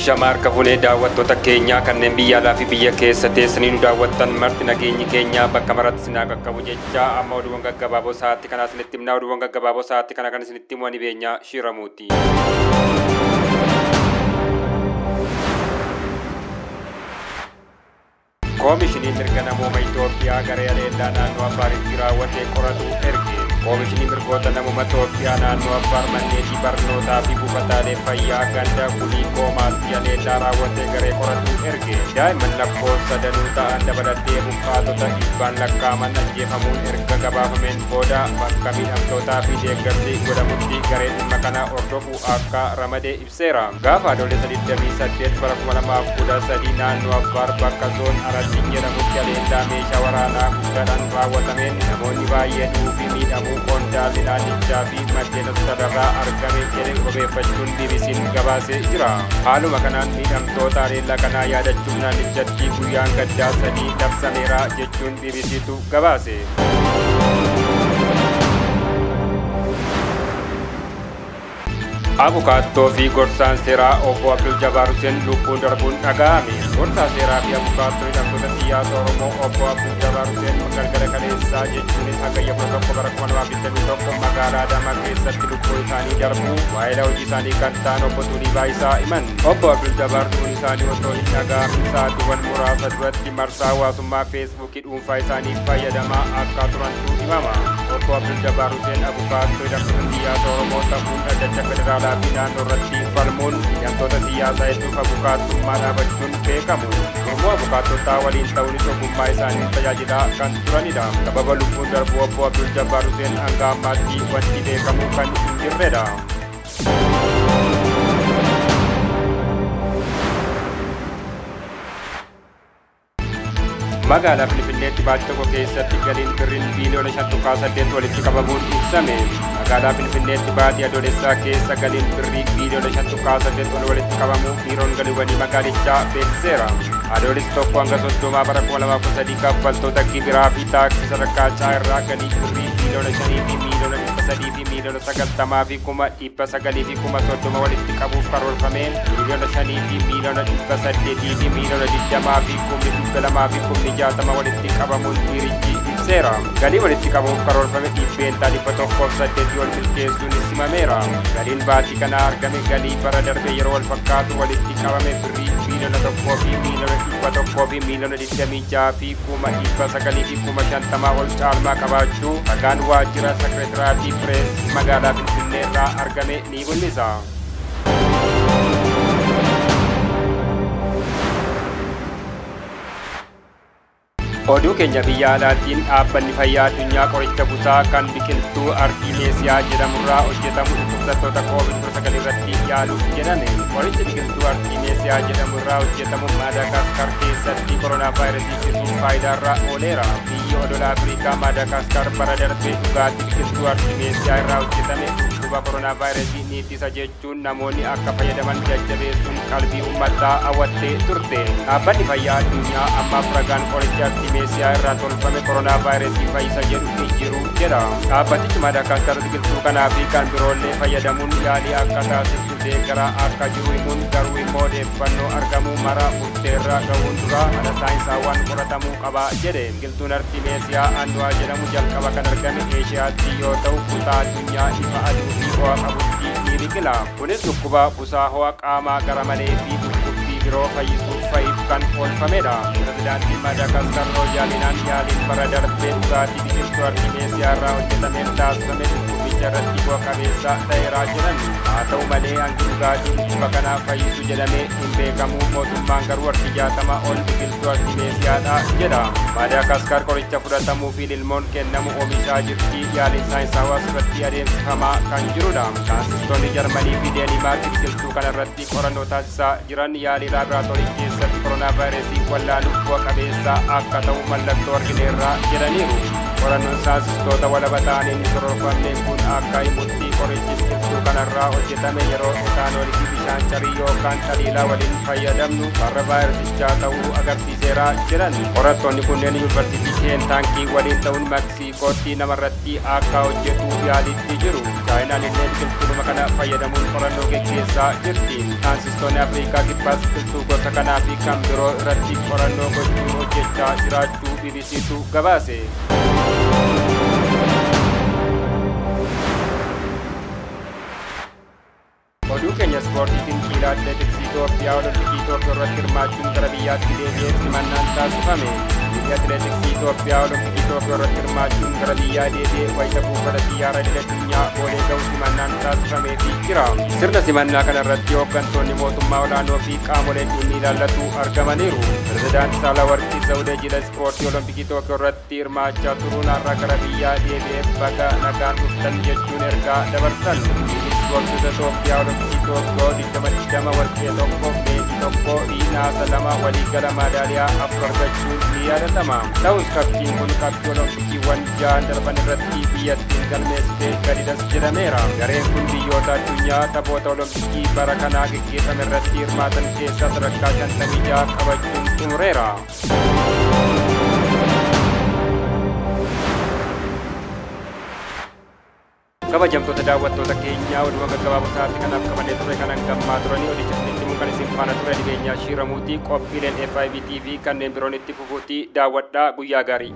Ashama harka fuunee daawwattoota keenyaa kanneen biyya alaa fi biyya keessa teessanii nu daawwattan marti nageenyi keenya bakka maratti isin qaqqabu jecha amma oduuwwan gaggabaaboo sa'aatii kanaa isinitti himna. Oduuwwan gaggabaaboo sa'aatii kana kan isinitti himu ani Beenyaa Shiramuuti. Koomishiniin mirga namooma Itoophiyaa garee haleellaa naannoo Affaaritti raawwate qoratu erge. Koomishiniin mirgoota namooma Itoophiyaa naannoo Affaar manneetii barnootaa fi buufataalee fayyaa ganda Kulii Koomaatti haleellaa raawwate garee qoratu erge. Daa'imman lakkoofsa danuu ta'an dabalatee buqqaatota dhibbaan lakkaa'aman ajjeefamuun erga gabaafameen booda bakka miidhamtootaa fi deeggarsi godhamutti garee dhimma kana hordofu akka ramade ibseera. Gaafa Adoolessa 28 bara 2013 naannoo Affaar bakka zoon Araddi jedhamutti haleellaa meeshaa waraanaa guddaadhaan raawwatameen namoonni baay'ee du'uu fi miidhamuu qondaalli naannichaa fi maddeen hospitaalarraa argame jedhe wabeeffachuun BBC'n gabaasee jira. Haaluma kanaan miidhamtoota haleellaa kanaa yaadachuun naannichatti guyyaan gaddaa 3 labsameera jechuun BBCtu gabaase. Abukaattoo fi gorsaan seeraa obbo Abdul Jabbaar Hussein lubbuun darbuun dhaga'ame. Gorsaa seeraa fi abukaattoo hidhamtoota siyaasa Oromoo obbo Abdul Jabbaar Hussein galgala kaleessaa jechuunis hagayya 11 bara 2021 magaalaa Adaamaa keessatti lubbuun isaanii darbuu waa'ee hojii isaanii kan ta'an obbo Tulii Baayisaa himan. Obbo Abdul Jabbaar du'uun isaanii osoo hin dhaga'amin sa'aatiiwwan muraasa duratti marsaa hawaasummaa Feesbuukii dhuunfaa isaanii fayyadamaa akka turantu himama. Obbo Abdul Jabbaar Hussein abukaattoo hidhamtoota siyaasa Oromoo ta'uun dhaddacha federaalaa fi naannoo irratti falmuun hidhamtoota siyaasaa hedduuf abukaattummaa dhaabachuun beekamu. Gurmuu abukaattotaa waliin ta'uunis ogummaa isaaniin tajaajilaa kan turanidha. Sababa lubbuun darbuu obbo Abdul Jabbaar Hussein hanga ammaatti wanti beekamu kan hin jirredha. Magaalaa Finfinneetti baatii tokko keessatti galiin birriin biiliyoona 5.8 walitti qabamuun ibsame. Magaalaa Finfinneetti baatii Adoolessaa keessa galiin birrii biiliyoona 5.8 ol walitti qabamuu biiroon galiiwwanii magaalichaa beeksiseera. Adoolessi 1 hanga 30 bara 2013 kaffaltoota gibiraa fi taaksii sadarkaa C irraa galii birrii biiliyoona 5 fi miiliyoona 300 fi miiliyoona 90 fi 900 fi 30 walitti qabuuf karoorfameen miiliyoona 5 fi miiliyoona 800 fi miiliyoona 20 fi 200 fi 60 walitti qabamuun biirichi ibseera. Galii walitti qabamuuf karoorfame 108% ol milkeessuun simameera. Galiin baatii kanaa argame galii bara darbe yeroo wal fakkaatu walitti qabame birrii biiliyoona 1 fi miiliyoona 100 fi miiliyoona 26 fi 900 fi 50 ol caalmaa qabaachuu ragaan waajjira sekireetiraatii pirees magaalaa Finfinnee irraa argame ni mul'isa. Oduu keenya biyya alaatiin dhaabbanni fayyaa addunyaa qoricha busaa kan biqiltuu artimeesiyaa jedhamurraa hojjetamu dhukkubsattoota COVID-19 irratti yaaluuf jedhame. Qorichi biqiltuu artimeesiyaa jedhamurraa hojjetamu Maadaagaskar keessatti koronaa vaayirasii ittisuuf faayidaarra ooleera. Biyyi odola Afrikaa Maadaagaskar bara darbe dhugaatii biqiltuu artimeesiyaa irraa hojjetame dhukkuba koronaa vaayirasii ni ittisa jechuun namoonni akka fayyadaman jajjabeessuun qalbii uummataa hawwattee turte. Dhaabbanni fayyaa addunyaa ammaaf ragaan qoricha artimeesiyaa irraa tolfame koronaa vaayirasii fayyisa jedhu hin jiru jedha. Dhaabbatichi Maadaagaskar biqiltuu kanaa fi kan biroollee fayyadamuun yaalii akka taasiftu deeggaraa akka jiru himuun garuu immoo odeeffannoo argamuu mara murteerra gahuun dura mala saayinsaawwan qoratamuu qaba jedhe. Biqiltuun artimeesiyaa annuwaa jedhamu jalqaba kan argame Eeshiyaatti yoo ta'u kutaa addunyaa ifa aduu fi ho'a qabutti ni biqila. Kunis dhukkuba busaa ho'a qaamaa gara malee fi dhukkubbii biroo fayyisuuf fa'iif kan oolfamedha. Pirezidaantiin Maadaagaskar Roojaaliinaan yaaliin bara darbee dhugaatii biqiltuu artimeesiyaa irraa hojjetameen taasifame dhukkubicha irratti bu'a qabeessa ta'eera jedhan. Haa ta'u malee hangi dhugaatii dhukkuba kanaa fayyisu jedhamee hin beekamu. Mootummaan garuu harki 60 ol biqiltuu artimeesiyaadha jedha. Maadaagaskar qoricha fudhatamuu fi lilmoon kennamu oomishaa jirti. Yaaliin saayinsaawaa irratti adeemsifamaa kan jirudha. Saayinsistoonni Jarmanii fi Deenimaark biqiltuu kanarratti qorannoo taasisaa jiran yaalii laaboraatoorii keessatti koronaa vaayirasii wallaanuuf bu'a qabeessa akka ta'u mallattoo argineerra jedhaniiru. Qorannoon saayinsistoota walaba ta'aniin hin sororfamne kun akka himutti qorichi biqiltuu kanarraa hojjetame yeroo etaanoolii fi bishaan carii yookaan xaliilaa waliin fayyadamnu farra vaayirasichaa ta'uu agarsiiseera jedhan. Qorattoonni kunneen yuunivarsiitii Keentaankii waliin ta'uun Meksiikootti namarratti akka hojjetu yaalitti jiru. Chaayinaan illee biqiltuuma kana fayyadamuun qorannoo geggeessaa jirti. Saayinsistoonni Afrikaa Kibbaas biqiltuu gosa kanaa fi kan biroo irratti qorannoo gochuun hojjechaa jiraachuu BBCtu gabaase. Oduu keenya ispoortiitiin dhiira atileetiksii Itoophiyaa Olompikii Itoophiyaa irratti hirmaachuun gara biyyaatti deebi'ee simannaan taasifame. Dhiirri atileetiksii Itoophiyaa Olompikii Itoophiyaa irratti hirmaachuun gara biyyaa deebi'ee wayita buufata xiyyaara idil addunyaa Boolee ga'u simannaan taasifameefii jira. Sirna simannaa kana irratti hooggantoonni mootummaa olaanoo fi qaamoleen dhimmi ilaallatu argamaniiru. Pirezidaanti Saahlawarqi Zawudee jila ispoortii Olompikii Itoophiyaa irratti hirmaachaa turuun har'a gara biyyaa deebi'ee baga nagaan dhuftan jechuun ergaa dabarsan. Ispoortota Itoophiyaa Olompikii Itoophiyaa 2020 warqee 1, meetii 1 fi naasa 2 waliigala maadaaliyaa 4 argachuun ni yaadatama. Ta'us qabxiin kun qabxii Olompikiiwwan 6 darban irratti biyyattiin galmeessite gadidas jedhameera. Gareen kun biyyoota addunyaa taphoota Olompikii bara kanaa geggeeffame irratti hirmaatan keessaa sadarkaa 56 qabachuun xumureera. Kabajamtoota daawwattoota keenyaa, oduu gaggabaaboo sa'aatii kanaaf qabannee ture kanan gammaa turanii odicha isinitti himuun kan isin faana ture dhibeenyaa Shiiramuuti. Qophiileen FIB TV kanneen biroon itti fufuutti daawwadhaa. Guyyaa gaarii.